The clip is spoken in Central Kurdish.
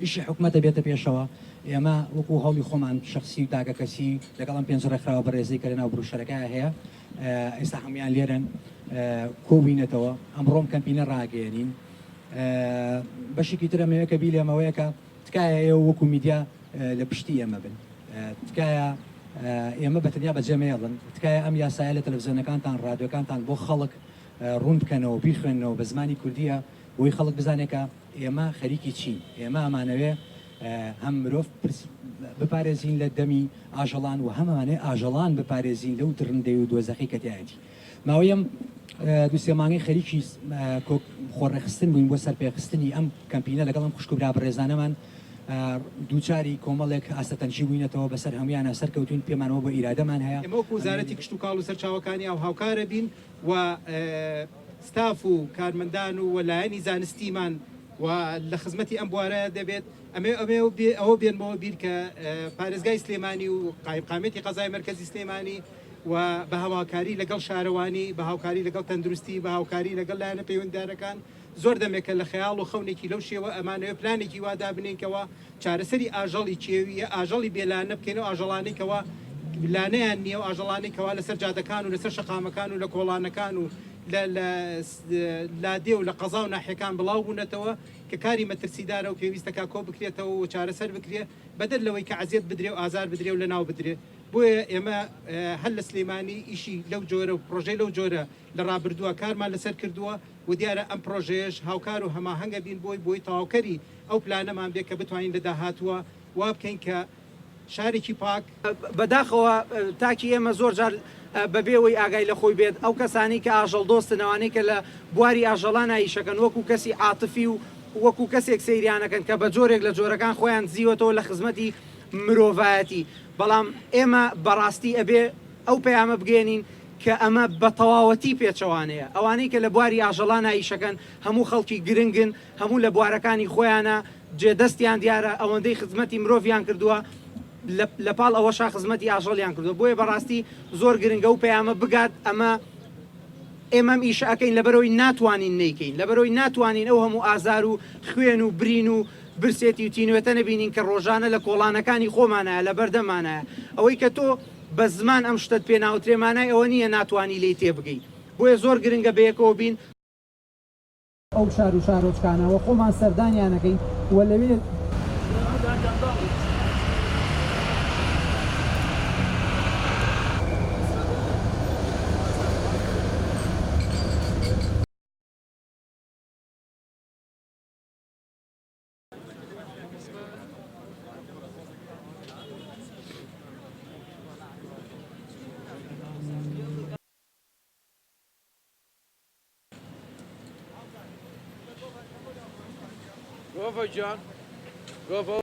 ئیشی حکومەتە بێتە پێشەوە. ئێمە وەکو هەوڵی خۆمان شەخسی و تاکەکەسی لەگەڵ ئەم پێنج ڕێکخراوە بەڕێزەی کە لەناو بروشەرەکە هەیە ئێستا هەموویان لێرەن کۆبووینەتەوە ئەمڕۆ ئەم کەمپینە ڕاگەیەنین. بەشێکی تر ئەمەوێ کە بیلێمەوەیە کە تکایە ئێوە وەکو میدیا لە پشتی ئێمە بن. تکایە ئێمە بە تەنیا بەجێ مەیەڵن. تکایە ئەم یاسایە لە تەلەفزیۆنەکانتان، ڕادیۆکانتان بۆ خەڵک ڕوون بکەنەوە، بیخوێننەوە بە زمانی کوردییە بۆی خەڵک بزانێ کە ئێمە خەریکی چین. ئێمە ئەمانەوێ هەم مرۆڤ بپارێزین لە دەمی ئاژەڵان و هەم ئەمانەوێ ئاژەڵان بپارێزین لەو دڕندەی و دۆزەخەی کە تیایەتی. ماوەی ئەم دوو سێ مانگەی خەریکی خۆڕێکخستن بووین بۆ سەرپێخستنی ئەم کەمپینە لەگەڵ ئەم خوشک و برا بەڕێزانەمان دووچاری کۆمەڵێک ئاستەتەنگی بووینەتەوە بەسەر هەموویانا سەرکەوتوین پێمانەوە بۆ ئیرادەمان هەیە. ئێمە وەکو وەزارەتی کشتوکاڵ و سەرچاوەکانی ئاو هاوکارە بین و ستاف و کارمەندان و لایەنی زانستیمان و لە خزمەتی ئەم بوارە دەبێت. ئەمەوێ ئەوە بێنمەوە بیر کە پارێزگای سلێمانی و قایمقامیەتی قەزای مەرکەزی سلێمانی و بە هاوکاری لەگەڵ شارەوانی، بە هاوکاری لەگەڵ تەندروستی، بە هاوکاری لەگەڵ لایەنە پەیوەندیدارەکان، زۆر دەمێکە لە خەیاڵ و خەونێکی لەو شێوە ئەمانەوێ پلانێکی وا دابنێین کەوا چارەسەری ئاژەڵی کێوی یا ئاژەڵی بێ لانە بکەین، ئەو ئاژەڵانەی کەوا لانەیان نییە، ئەو ئاژەڵانەی کەوا لەسەر جادەکان و لەسەر شەقامەکان و لە کۆڵانەکان و لە لە لادێ و لە قەزا و ناحیەکان بڵاو بوونەتەوە کە کاری مەترسیدارە و پێویستە کا کۆ بکرێتەوە و چارەسەر بکرێ بەدەر لەوەی کە عەزیەت بدرێ و ئازار بدرێ و لەناو بدرێ. بۆیە ئێمە هەر لە سلێمانی ئیشی لەو جۆرە و پڕۆژەی لەو جۆرە لە ڕابردووە کارمان لەسەر کردووە و دیارە ئەم پڕۆژەیەش هاوکار و هەماهەنگە بین بۆی بۆی تەواوکەری ئەو پلانەمان بێ کە بتوانین لە داهاتووە وا بکەین کە شارێکی پاک بەداخەوە تاکی ئێمە زۆر جار بەبێ ئەوەی ئاگای لە خۆی بێت ئەو کەسانەی کە ئاژەڵ دۆستن ئەوانەی کە لە بواری ئاژەڵانا ئیشەکەن وەکو کەسی عاتفی و وەکو کەسێک سەیریانەکەن کە بە جۆرێک لە جۆرەکان خۆیان دزیوەتەوە لە خزمەتی مرۆڤایەتی بەڵام ئێمە بەڕاستی ئەبێ ئەو پەیامە بگەیەنین کە ئەمە بە تەواوەتی پێچەوانەیە ئەوانەی کە لە بواری ئاژەڵانا ئیشەکەن هەموو خەڵکی گرنگن هەموو لە بوارەکانی خۆیانا جێ دەستیان دیارە ئەوەندەی خزمەتی مرۆڤیان کردووە لە پاڵ ئەوەشا خزمەتی ئاژەڵیان کردووە بۆیە بەڕاستی زۆر گرنگە ئەو پەیامە بگات ئەمە ئێمە ئەم ئیشە ئەکەین لەبەرئەوەی ناتوانین نەیکەین، لەبەرئەوەی ناتوانین ئەو هەموو ئازار و خوێن و برین و برسێتی و تینوێتە نەبینین کە ڕۆژانە لە کۆڵانەکانی خۆمانایە، لە بەردەممانایە. ئەوەی کە تۆ بە زمان ئەم شتەت پێ ناوترێ مانای ئەوە نییە ناتوانی لێی تێبگەی. بۆیە زۆر گرنگە بەیەکەوە بین. ئەو شار و شارۆچکانە و خۆمان سەردانیان ئەکەین و لەوێ. گۆڤە گیان گۆڤە.